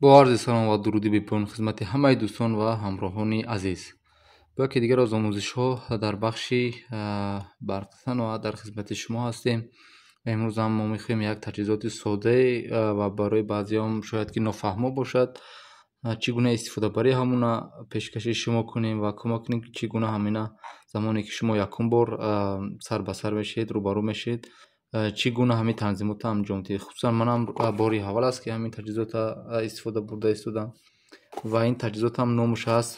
Бо арзи салом ва дуруди бепоён хизмати ҳамаи дӯстон ва ҳамроҳони азиз. Бо яке дигар аз омӯзишҳо дар бахши барқсаноат дар хизмати шумо ҳастем. Имрӯз ҳам мо мехоҳем як таҷҳизоти содае ва барои баъзеҳом шояд ки нофаҳмо бошад, чӣ гуна истифодабарии ҳамона пешкаши шумо кунем ва кӯмак кунем, ки чӣ гуна ҳамина замоне ки шумо якум бор сар ба сар мешавед, рӯбарӯ мешавед, чӣ гуна ҳамин танзимотро анҷом диҳед. Хусусан манам бори аввал аст, ки ҳамин таҷҳизотро истифода бурда истодам ва ин таҷҳизот ҳам номаш аст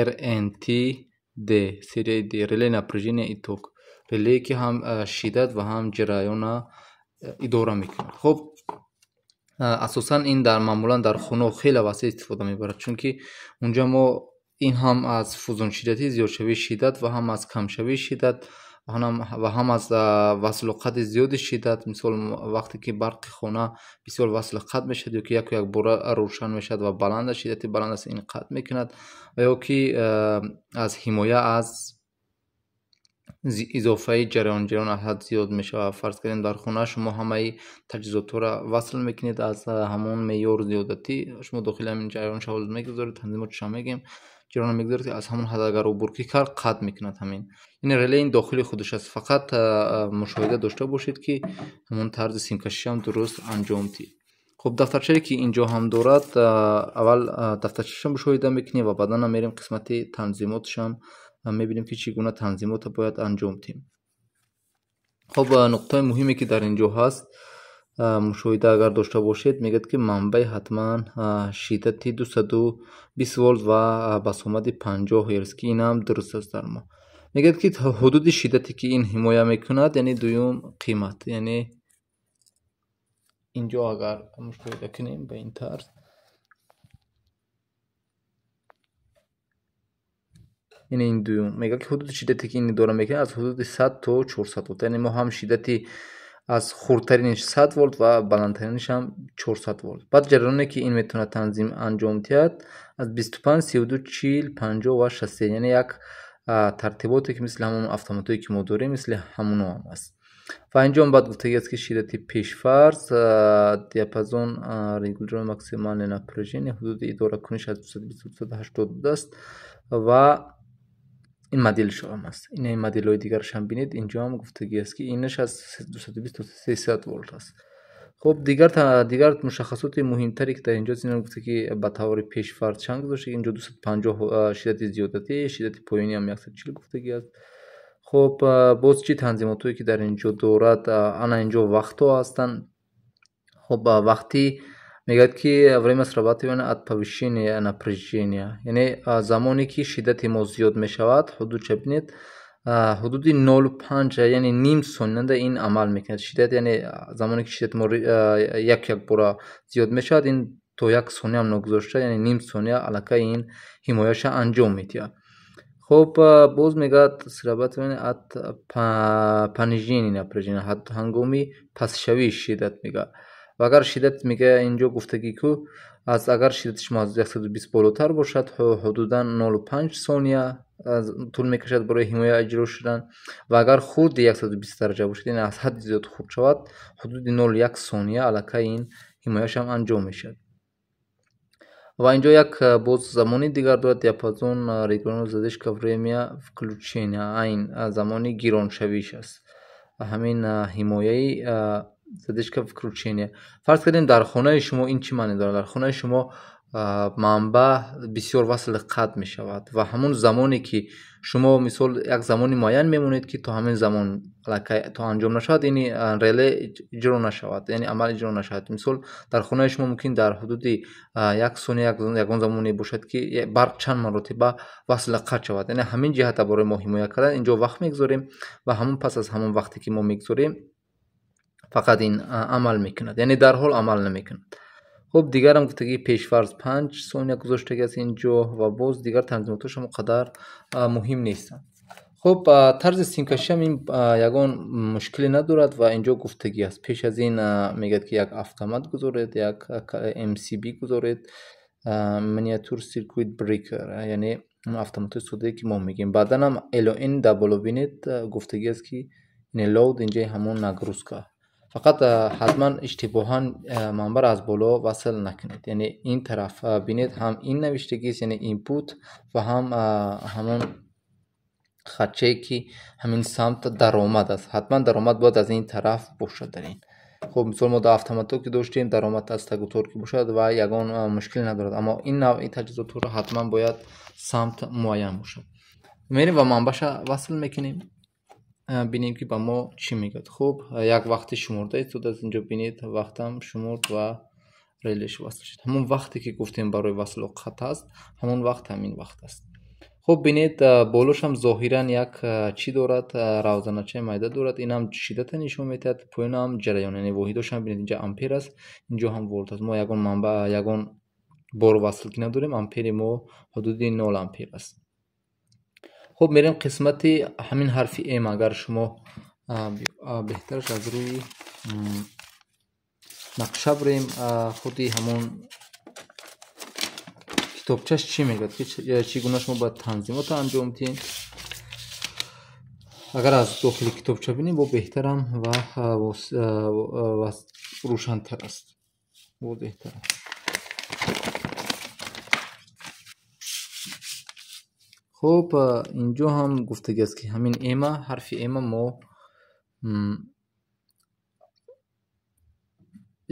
RNT-D, серияи D, реле напряжения и ток, релее ки ҳам шиддат ва ҳам ҷараёнро идора мекунад. Хуб, асосан ин дар маъмулан дар хонаҳо хеле васеъ истифода мебарад, чунки унҷа мо ин ҳам аз фузуншиддатӣ, зиёдшавии шиддат ва ҳам аз камшавии шиддат ва ҳам аз васлу қатъи зиёди шиддат. Мисол, вақте ки барқи хона бисёр васлу қатъ мешавад ё ки яку якбора рӯшан мешавад ва баланд аст, шиддати баланд аст, ин қатъ мекунад, ва ё ки аз ҳимоя аз изофаи ҷараён, ҷараён аз ҳад зиёд мешавад. Фарз кардем, дар хона шумо ҳамаи таҷҳизотҳоро васл мекунед, аз ҳамон меъёр зиёдатӣ шумо дохили ҳамин ҷараён шавоз мегузоред, танзимотшам мегӯем, ҷараёнро мегузоред, аз ҳамон ҳад агар убуркӣ кард, қатъ мекунад ҳамин. Ин реле ин дохили худаш аст. Фақат мушоҳида дошта бошед, ки ҳамон тарзи симкашишам дуруст анҷом диҳед. Хуб, дафтарчае ки инҷо ҳам дорад, аввал дафтарчаашам мушоҳида мекунем ва баъдан мерем қисмати танзимотшам, мебинем, ки чӣ гуна танзимотро бояд анҷом диҳем. Хуб, нуқтаи муҳиме ки дар инҷо ҳаст, мушоҳида агар дошта бошед, мегӯяд, ки манбаи ҳатман шиддати 220 волт ва басомади 50 герц, ки инам дуруст аст дар мо. Мегӯяд, ки ҳудуди шиддате ки ин ҳимоя мекунад, яъне дуюм қимат, яъне инҷо агар мушоҳида кунем ба ин тарз, яъне ин дуюм мегӯяд, ки ҳудуди шиддате ки ин идора мекунад, аз ҳудуди 100 то 400 волт, яъне мо ҳам шиддати аз хурдтариниш 100 волт ва баландтариниш ҳам 400 волт. Баъд ҷараёне ки ин метавонад танзим анҷом диҳад, аз 25, 32, 40, 50 ва 63, яъне як тартиботе ки мисли ҳамон автоматҳое ки мо дорем, мисли ҳамоно ҳам аст. Ва инҷо баъд гуфтагӣ аст, ки шиддати пешфарз, диапазон регулирования максимальное напряжение, ҳудуди идоракуниш аз 220 то 280 будааст ва ин моделшам аст. Ин моделҳои дигарашам бинед, инҷо ҳам гуфтагӣ аст, ки инаш аз 220 то 300 волт аст. Хуб, дигар мушаххасоти муҳимтаре ки дар инҷо ин гуфта, ки ба таври пешфарз чанд гузошта, инҷо 250 шиддати зиёдатӣ, шиддати поёнӣ ҳам 140 гуфтагӣ аст. Хуб, боз чӣ танзимотҳое ки дар инҷо дорад? Ана инҷо вақтҳо ҳастанд. Хуб, вақти мегӯяд, ки время срабатывания от повышения напряжения, яъне замоне ки шиддати мо зиёд мешавад, ҳудудша бинед, ҳудуди 0,5, яъне ним сонияда ин амал мекунад шиддат, яъне замоне ки шиддати мо як якбора зиёд мешавад, ин то як сонияам ногузошта, яъне ним сония аллакай ин ҳимояша анҷом медиҳад. Хуб, боз мегӯяд срабатывание от понижения напряжения, ҳангоми пастшавии шиддат мегӯяд. Ва агар шиддат, мегӯяд, инҷо гуфтагӣ ку аз агар шиддати шумо аз 120 болотар бошад, ҳудудан 0,5 сония тӯл мекашад барои ҳимоя иҷро шудан, ва агар хурди 120 дараҷа бошад, яъне аз ҳадди зиёд хурд шавад, ҳудуди 0,1 сония аллакай ин ҳимояшам анҷом мешавад. Ва инҷо як боз замони дигар дорад, диапазон регулирования задержка время включения, айн замони гироншавиш аст ҳамин ҳимояи задержка включения. Фарз кардем, дар хонаи шумо ин чӣ маъне дорад? Дар хонаи шумо манбаъ бисёр васли қатъ мешавад ва ҳамон замоне ки шумо, мисол, як замони муайян мемонед, ки то ҳамин замон аллакай то анҷом нашавад, ин реле иҷро нашавад, яъне амал иҷро нашавад. Мисол, дар хонаи шумо мумкин дар ҳудуди як сония ягон замоне бошад, ки барқ чанд маротиба васл қатъ шавад, яъне ҳамин ҷиҳата барои мо ҳимоя кардан инҷо вақт мегузорем ва ҳамон пас аз ҳамон вақте ки мо мегузорем, фақат ин амал мекунад, яъне дарҳол амал намекунад. Хуб, дигарам гуфтагӣ, пешфарз 5 сония гузоштагӣ аст инҷо ва боз дигар танзимотҳош он қадар муҳим нестанд. Хуб, тарзи симкашиам ин ягон мушкиле надорад ва инҷо гуфтагӣ аст, пеш аз ин мегӯяд, ки як автомат гузоред, як MCB гузоред, miniature circuit breaker, яъне автоматҳои соддае ки мо мегӯем. Баъданам LON дар боло бинед, гуфтагӣ аст, ки load инҷаи ҳамон нагрузка. Фақат ҳатман иштибоҳан манбаъро аз боло васл накунед. Яъне ин тараф бинед, ҳам ин навиштагист, яъне input, ва ҳам ҳамон хатчае ки ҳамин самт даромад аст. Ҳатман даромад бояд аз ин тараф бошад дар ин. Хуб, мисол мо дар автоматҳо ки доштем, даромад аз тагутор ки бошад ва ягон мушкил надорад, аммо ин навъи таҷҳизотҳоро ҳатман бояд самт муайян бошад. Мерем ва манбаъша васл мекунем, бинем ки ба мо чӣ мегӯяд. Хуб, як вақти шуморда истодааст, инҷо бинед, вақтам шуморд ва релеш васл шуд. Ҳамон вақте ки гуфтем барои васлу қатъ аст, ҳамон вақт ҳамин вақт аст. Хуб, бинед, болошам зоҳиран як чӣ дорад, равзаначаи майда дорад, инам шиддата нишон медиҳад, поёнам ҷараён, яъне воҳидошам бинед, инҷа ампер аст, инҷо ҳам волт аст. Мо ягон манбаъ, ягон бор васл ки надорем, ампери мо ҳудуди 0 ампер аст. Хуб, мерем қисмати ҳамин ҳарфи М. Агар шумо беҳтараш аз рӯи нақша бурем, худи ҳамон китобчаш чӣ мегӯяд, ки чӣ гуна шумо бояд танзимотро анҷом диҳед. Агар аз дохили китобча бинем, бо беҳтарам ва рӯшантар аст, возеҳтар аст. Хуб, инҷо ҳам гуфтагӣ аст ки ҳамин эма, ҳарфи эма мо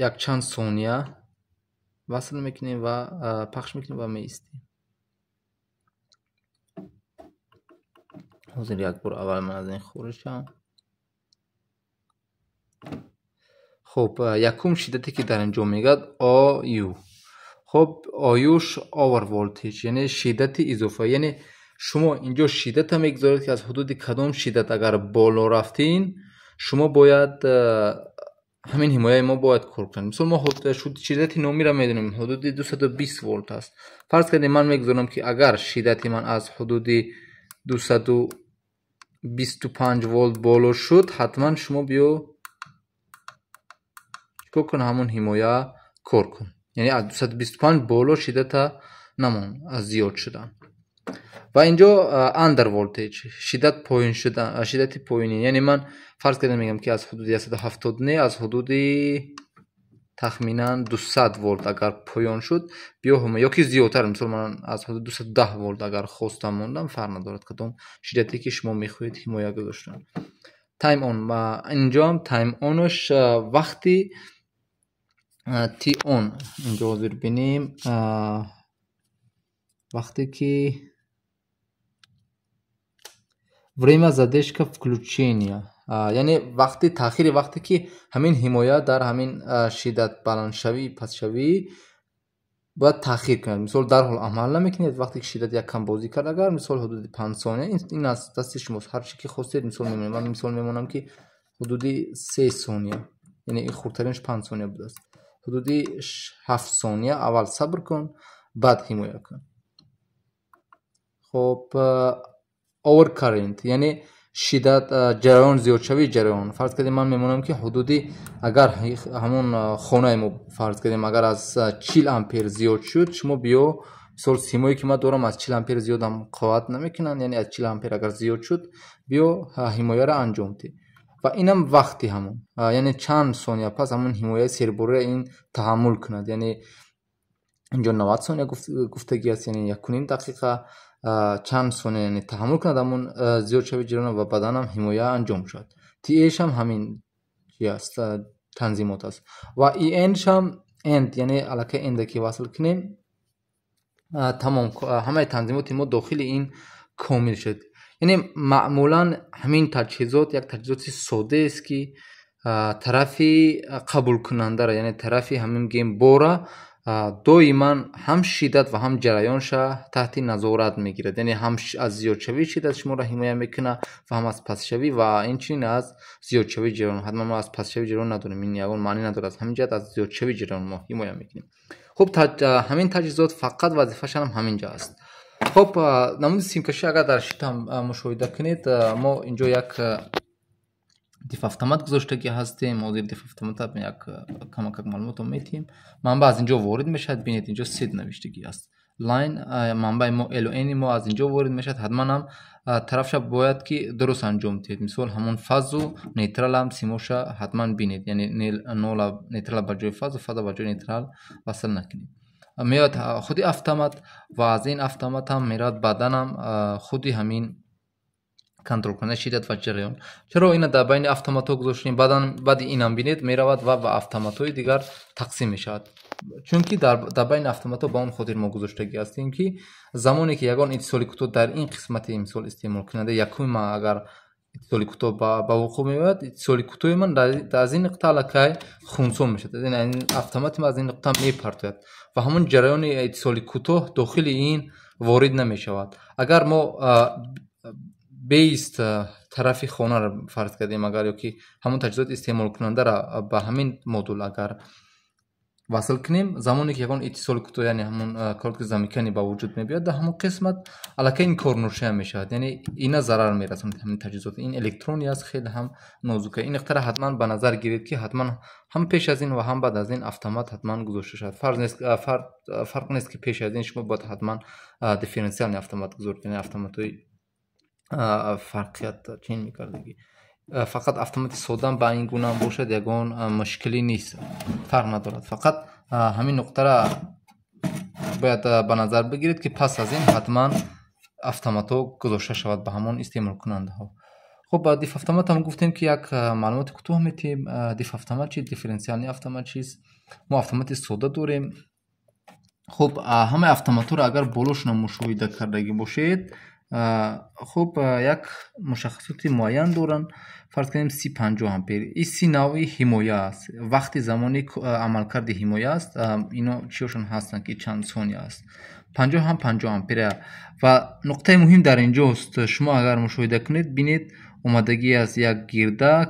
якчанд сония васл мекунем ва пахш мекунем ва меистем. Ҳозир як бор аввал ман аз ин хориҷ шавам. Хуб, якум шиддате ки дар инҷо мегӯяд ОЮ. Хуб, ОЮш over voltage, яъне шиддати изофа, яъне шумо инҷо шиддата мегузоред ки аз ҳудуди кадом шиддат агар боло рафтин, шумо бояд ҳамин ҳимояи мо бояд кор кунад. Мисол мо шиддати номиро медонем, ҳудуди 220 волт аст. Фарз кардем ман мегузорам ки агар шиддати ман аз ҳудуди 225 волт боло шуд, ҳатман шумо биё чикор кун, ҳамон ҳимоя кор кун. Яъне аз 225 боло шиддата намон аз зиёд шудан. Ва инҷо under voltage, шиддат поён шудан, шиддати поёнӣ. Яъне ман фарз кардем мегӯям ки аз ҳудуди 179, аз ҳудуди тахминан 200 волт агар поён шуд, биё ё ки зиёдтар, мисол ман аз ҳудуди 210 волт агар хостам мондам, фарқ надорад кадом шиддате ки шумо мехоҳед ҳимоя гузоштан. Time on, инҷо ҳам time on-ш вақти T on, инҷо ҳозир бинем, вақте ки время задержка включения, яъне вақти таъхири, вақте ки ҳамин ҳимоя дар ҳамин шиддат баландшавӣ пастшавӣ бояд таъхир кунад. Мисол дарҳол амал намекунед, вақте ки шиддат як кам бозӣ кард, агар мисол ҳудуди 5 сония, ин аз дасти шумост, ҳар чӣ ки хостед. Мисол мемонем, ман мисол мемонам ки ҳудуди 3 сония, яъне ин хурдтаринаш 5 сония будааст, ҳудуди 7 сония аввал сабр кун, баъд ҳимоя кун. Хуб, overcurrent, яъне шиддат ҷараён, зиёдшавии ҷараён. Фарз кардем ман мемонам ки ҳудуди агар ҳамон хонаи мо фарз кардем агар аз 40 ампер зиёд шуд, шумо биё мисол симое ки ман дорам аз 40 ампер зиёдам қувват намекунанд, яъне аз 40 ампер агар зиёд шуд, биё ҳимояро анҷом диҳ. Ва инам вақти ҳамон, яъне чанд сония пас ҳамон ҳимояи серборра ин таҳаммул кунад. Яъне инҷо 90 сония гуфтагӣ аст, яъне 1.5 дақиқа чанд сония яъне таҳаммул кунад ҳамон зиёдшавии ҷараён ва баданам ҳимоя анҷом шавад. ТH ҳам ҳамин чи аст, танзимот аст. Ва EN ҳам end, яъне аллакай end ки васл кунем, тамом, ҳамаи танзимоти мо дохили ин комил шуд. Яъне маъмулан ҳамин таҷҳизот як таҷҳизоти содест ки тарафи қабулкунандаро, яъне тарафи ҳамин гем бора доиман ҳам шиддат ва ҳам ҷараёнша таҳти назорат мегирад. Яъне ҳам аз зиёдшавии шиддат шуморо ҳимоя мекунад ва ҳам аз пастшавӣ ва инчунин аз зиёдшавии ҷараён. Ҳатман мо аз пастшавии ҷараён надорем, ин ягон маънӣ надорад. Аз ҳамин ҷиҳат аз зиёдшавии ҷараён мо ҳимоя мекунем. Хуб, ҳамин таҷҳизот фақат вазифашам ҳамин ҷо аст. Хуб, намуди симкашӣ агар дар шитам мушоҳида кунед, мо инҷо як дифавтомат гузоштагӣ ҳастем. Ҳозир дифавтомат як камакак маълумотро медиҳем. Манбаъ аз инҷо ворид мешавад. Бинед, инҷо сед навиштагӣ аст. line манбаи мо LN мо аз инҷо ворид мешавад, ҳатман ҳам тарафша бояд ки дуруст анҷом диҳед. Мисол, ҳамон фазу нейтрал ҳам симоша ҳатман бинед, яъне нола нейтрал ба ҷои фазу, фаза ба ҷои нейтрал васл накунед. Меояд худи автомат ва аз ин автомат ҳам меравад баъдан ҳам худи ҳамин контролкунандаи шиддат ва ҷараён. Чаро ина дар байни автоматҳо гузоштем? Баъдан баъди инам бинед, меравад ва ба автоматҳои дигар тақсим мешавад. Чунки дар байни автоматҳо ба он хотир мо гузоштагӣ ҳастем, ки замоне ки ягон иттисоли кӯтоҳ дар ин қисмати, мисол, истеъмолкунанда якуми ман агар иттисоли кӯтоҳ ба вуқӯъ меояд, иттисоли кӯтоҳи ман аз ин нуқта аллакай хунсо мешавад, автомати ман аз ин нуқта мепартояд ва ҳамон ҷараёни иттисоли кӯтоҳ дохили ин ворид намешавад. Агар мо беист тарафи хонаро фарз кардем, агар ёки ҳамон таҷҳизоти истеъмолкунандаро ба ҳамин модул агар васл кунем, замоне ки ягон иттисоли кӯтоҳ, яъне ҳамон короткое замыкание ба вуҷуд мебиёд, дар ҳамон қисмат аллакай ин корношоям мешавад, яъне ина зарар мерасонад ҳамин таҷҳизот. Ин электронӣ аст, хеле ҳам нозука. Ин нуқтаро ҳатман ба назар гиред, ки ҳатман ҳам пеш аз ин ва ҳам баъд аз ин автомат ҳатман гузошта шавад. Фарқ нест, ки пеш аз ин шумо бояд ҳатман дифференциальный автомат гузоред, яъне автоматҳои фарқият чин мекардагӣ. Фақат автомати содам ба ин гуна бошад, ягон мушкилӣ нест, фарқ надорад. Фақат ҳамин нуқтара бояд ба назар бигиред, ки пас аз ин ҳатман автоматҳо гузошта шавад ба ҳамон истеъмолкунандаҳо. Хуб, ба дифавтомат ҳам гуфтем, ки як маълумоти кӯтоҳ метиҳем. Дифавтомат чи, дифференциальный автомат чист? Мо автомати сода дорем. Хуб, ҳамаи автоматҳоро агар болошона мушоҳида кардагӣ бошед, хуб, як мушаххасоти муайян доранд. Фарз кунем, 30-50 ампер, ин си навъи ҳимоя аст, вақти замони амалкарди ҳимоя аст. Ино чиёшон ҳастанд, ки чанд сония аст. 50 ҳам 50 ампера. Ва нуқтаи муҳим дар инҷост: шумо агар мушоҳида кунед, бинед, омадагӣ аз як гирдак,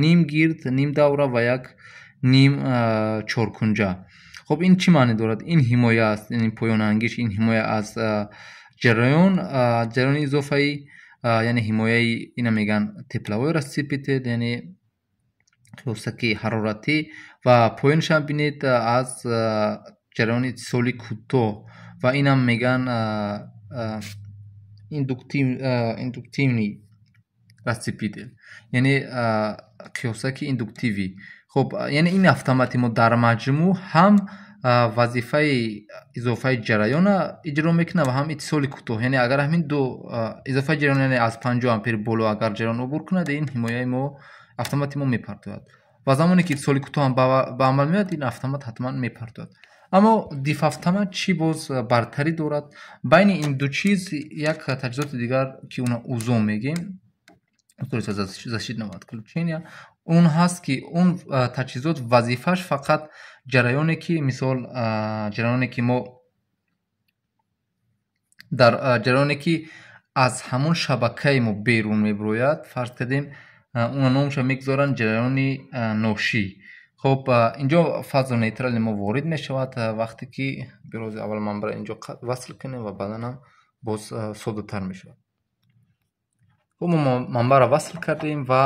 ним гирд, ним давра ва як ним чоркунҷа. Хуб, ин чӣ маъне дорад? Ин ҳимоя аст, ин поёнангиш, ин ҳимоя аз ҷараён, ҷараёни изофаӣ, яъне ҳимояи ина мегӯянд тепловой расцепитель, яъне қиёсаки ҳароратӣ. Ва поёнашам бинед, аз ҷараёни иттисоли кӯтоҳ, ва инам мегӯянд индуктивный расцепитель, яъне қиёсаки индуктивӣ. Хуб, яъне ин автомати мо дар маҷмӯъ ҳам вазифаи изофаи ҷараёна иҷро мекунад ва ҳам иттисоли кӯтоҳ. Яъне агар ҳамин ду изофаи ҷараён, яъне аз 50 ампер боло агар ҷараён убур кунад, ин ҳимояи мо, автомати мо мепартояд ва замоне ки иттисоли кӯтоҳ ҳам ба амал меояд, ин автомат ҳатман мепартояд. Аммо дифавтомат чӣ боз бартарӣ дорад? Байни ин ду чиз як таҷҳизоти дигар, ки уна УЗО мегӯем, защитного отключения, он ҳаст, ки он таҷҳизот вазифааш фақат ҷараёне ки, мисол, ҷараёне ки мо дар ҷараёне ки аз ҳамон шабакаи мо берун мебирояд, фарз кардем, уна номаша мегузоранд ҷараёни ношӣ. Хуб, инҷо фазу нейтрали мо ворид мешавад. Вақте ки бирози аввал манбара инҷо васл кунем ва баъдан ҳам боз соддатар мешавад. Хуб, мо манбаъро васл кардем ва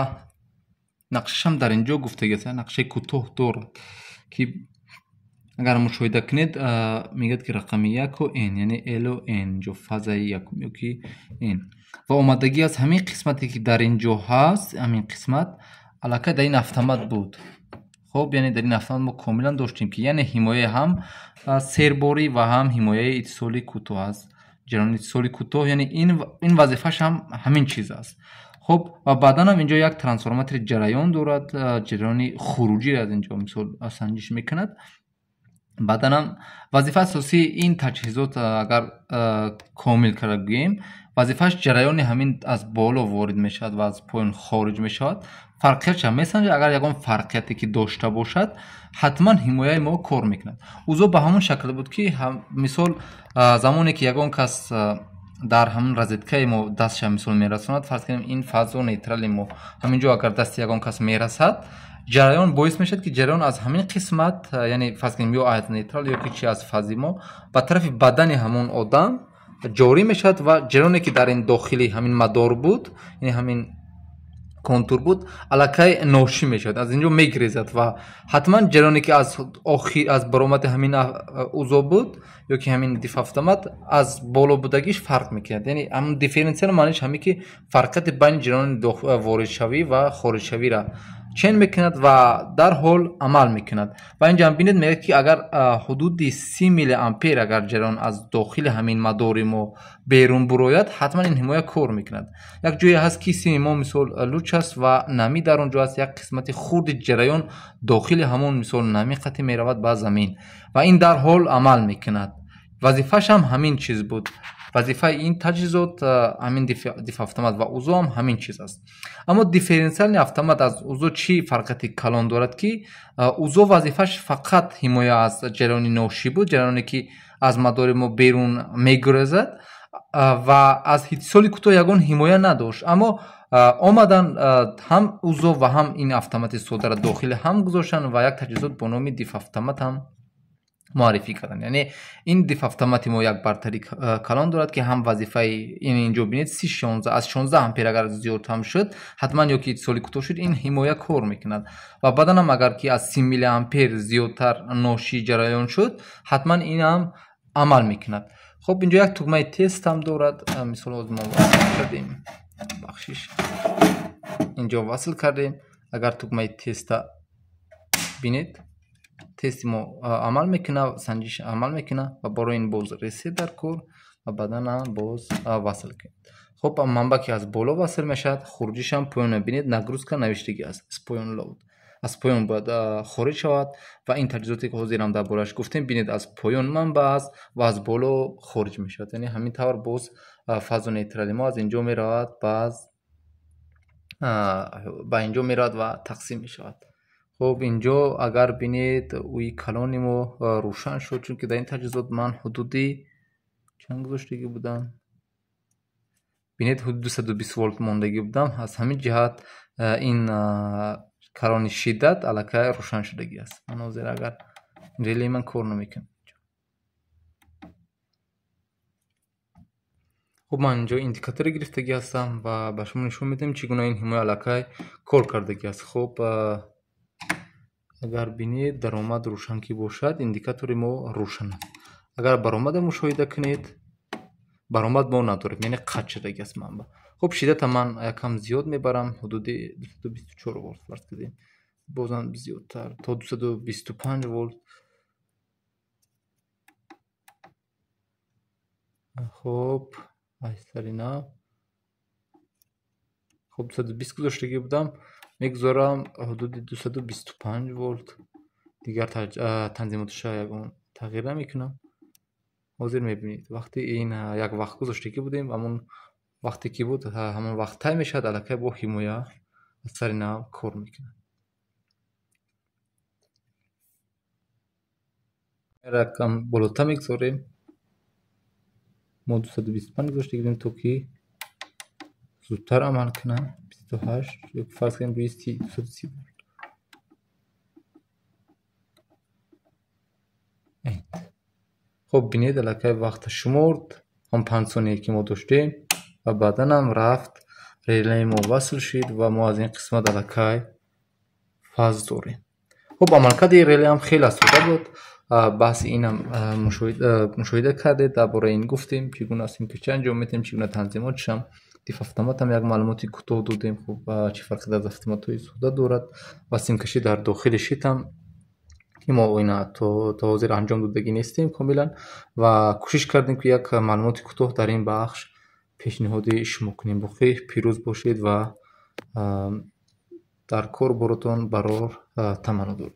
нақшашам дар инҷо гуфтагиаст, нақшаи кӯтоҳ дорад, ки агар мушоҳида кунед, мегӯяд, ки рақами яку н, яъне лу н, инҷо фазаи якум ёки н. Ва омадагӣ аз ҳамин қисмате, ки дар инҷо ҳаст, ҳамин қисмат аллакай дар ин автомат буд. Хуб, яъне дар ин автомат мо комилан доштем, ки яъне ҳимояи ҳам серборӣ ва ҳам ҳимояи иттисоли кӯтоҳ аст, ҷараёни иттисоли кӯтоҳ, яъне ин вазифааш ҳам ҳамин чиз аст. Хуб, ва баъдан ҳам инҷо як трансформатори ҷараён дорад, ҷараёни хуруҷӣ аз инҷо, мисол, санҷиш мекунад. Баъдан ҳам вазифаи асосии ин таҷҳизот, агар комил карда гӯем, вазифааш ҷараёни ҳамин аз боло ворид мешавад ва аз поён хориҷ мешавад, фарқиятша месанҷад. Агар ягон фарқияте ки дошта бошад, ҳатман ҳимояи мо кор мекунад. УЗО ба ҳамон шакл буд, ки мисол, замоне ки ягон кас дар ҳамон розеткаи мо дастша, мисол, мерасонад, фарз кунем, ин фазо нейтрали мо ҳамин ҷо агар дасти ягон кас мерасад, ҷараён боис мешавад, ки ҷараён аз ҳамин қисмат, яъне фарз кунем, ё аз нейтрал, ё ки чи аз фази мо ба тарафи бадани ҳамон одам ҷорӣ мешавад ва ҷараёне, ки дар ин дохили ҳамин мадор буд, яъне ҳамин контур буд, аллакай ношӣ мешавад, аз инҷо мегирезад ва ҳатман ҷараёне ки аз охир аз баромади ҳамин УЗО буд ё ки ҳамин дифавтомат аз боло будагиш фарқ мекунад. Яъне ҳамин дифференсиал маъниш ҳамин ки фарқияти байни ҷараёни воридшавӣ ва хориҷшавиро чен мекунад ва дарҳол амал мекунад. Ва инҷа ҳам бинед, мегӯяд ки агар ҳудуди 30 миллиампер агар ҷараён аз дохили ҳамин мадори мо берун бурояд, ҳатман ин ҳимоя кор мекунад. Як ҷое ҳаст ки сими мо мисол луч аст ва намӣ дар он ҷо аст, як қисмати хурди ҷараён дохили ҳамон мисол намӣ қатъи меравад ба замин ва ин дарҳол амал мекунад. Вазифааш ҳам ҳамин чиз буд. Вазифаи ин таҷҳизот ҳамин дифавтомат ва УЗО ҳам ҳамин чиз аст. Аммо дифференсиални автомат аз УЗО чӣ фарқияти калон дорад ки УЗО вазифааш фақат ҳимоя аз ҷараёни ношӣ буд, ҷараёне ки аз мадори мо берун мегурезад ва аз ҳиссоли кӯтоҳ ягон ҳимоя надошт. Аммо омадан ҳам УЗО ва ҳам ин автомати содаро дохили ҳам гузоштанд ва як таҷҳизот бо номи дифавтомат ҳам муаррифӣ карданд. Яъне ин дифавтомати мо як бартари калон дорад ки ҳам вазифаи ин инҷо бинед 16 аз 16 ампер агар зиёд ҳам шуд, ҳатман ё ки иттисоли кӯтоҳ шуд, ин ҳимоя кор мекунад ва баъдан ҳам агар ки аз 30 миллиампер зиёдтар ношӣ ҷараён шуд, ҳатман ин ҳам амал мекунад. Хоб инҷо як тугмаи тест ҳам дорад. Мисол ҳозир мо васл кардем, бахшиш, инҷо васл кардем. Агар тугмаи теста бинед, тести мо амал мекунад, санҷиш амал мекунад ва барои ин боз ресет дар кор ва баъдан ҳам боз васл кунед. Хоб манбаъ ки аз боло васл мешавад, хуруҷиш ҳам поён. Бинед, нагрузка навиштагӣ аст, аз поён лоуд, аз поён бояд хориҷ шавад ва ин таҷҳизоте ки ҳозир ҳам дар борааш гуфтем, бинед, аз поён манбаъ аст ва аз боло хориҷ мешавад. Яъне ҳамин тавр боз фазо нейтрали мо аз инҷо меравад, баъз ба инҷо меравад ва тақсим мешавад. Хоб инҷо агар бинед, уи калони мо рӯшан шуд, чунки дар ин таҷҳизот ман ҳудуди чанд гузоштагӣ будам? Бинед, ҳудуди 220 волт мондагӣ будам. Аз ҳамин ҷиҳат ин калони шиддат аллакай рӯшан шудагӣ аст. Ман ҳозир агар реле ман кор намекунад. Хуб, ман инҷо индикаторе гирифтагӣ ҳастам ва ба шумо нишон медиҳам, чӣ гуна ин ҳимоя аллакай кор кардагӣ аст. Хуб, агар бинед, даромад рӯшан ки бошад, индикатори мо рӯшан аст. Агар баромада мушоҳида кунед, баромад мо надорем, яъне қатъ шудагӣ аст манбаъ. Хуб, шиддата ман якам зиёд мебарам, ҳудуди 224 волт фарз кардем, бозам зиёдтар то 225 волт. Хуб, айсари нав. Хуб, 220 гузоштагӣ будам, мегузорам ҳудуди 225 волт. Дигар танзимоташа ягон тағйир намекунам. Ҳозир мебинед, вақти ин як вақт гузоштагӣ будем, ҳамон вақте ки буд, ҳамон вақт тай мешавад, аллакай бо ҳимоя аз сари нав кор мекунад. Рақам болота мегузорем. Мо 225 гузоштагӣ будем, то ки зудтар амал кунад. 28 ё фарз кунем 230 волт. Хуб, бинед, аллакай вақта шуморд, ҳам 5 соние ки мо доштем ва баъдан ҳам рафт, релеи мо васл шуд ва мо аз ин қисмат аллакай фаз дорем. Хуб, амалкарди реле ҳам хеле сода буд. Баҳси инам мушоҳида кардед, дар бораи ин гуфтем, чӣ гуна симкашӣ анҷом медиҳем, чӣ гуна танзимотшам. Дифавтомат ҳам як маълумоти кӯтоҳ додем. Хуб, чӣ фарқи аз автоматҳои сода дорад ва симкашӣ дар дохили щит ҳам ки мо ина то ҳозир анҷом додагӣ нестем комилан ва кӯшиш кардем ки як маълумоти кӯтоҳ дар ин бахш пешниҳоди шумо кунем. Боқӣ пирӯз бошед ва дар кор боротон барор таманно дорем.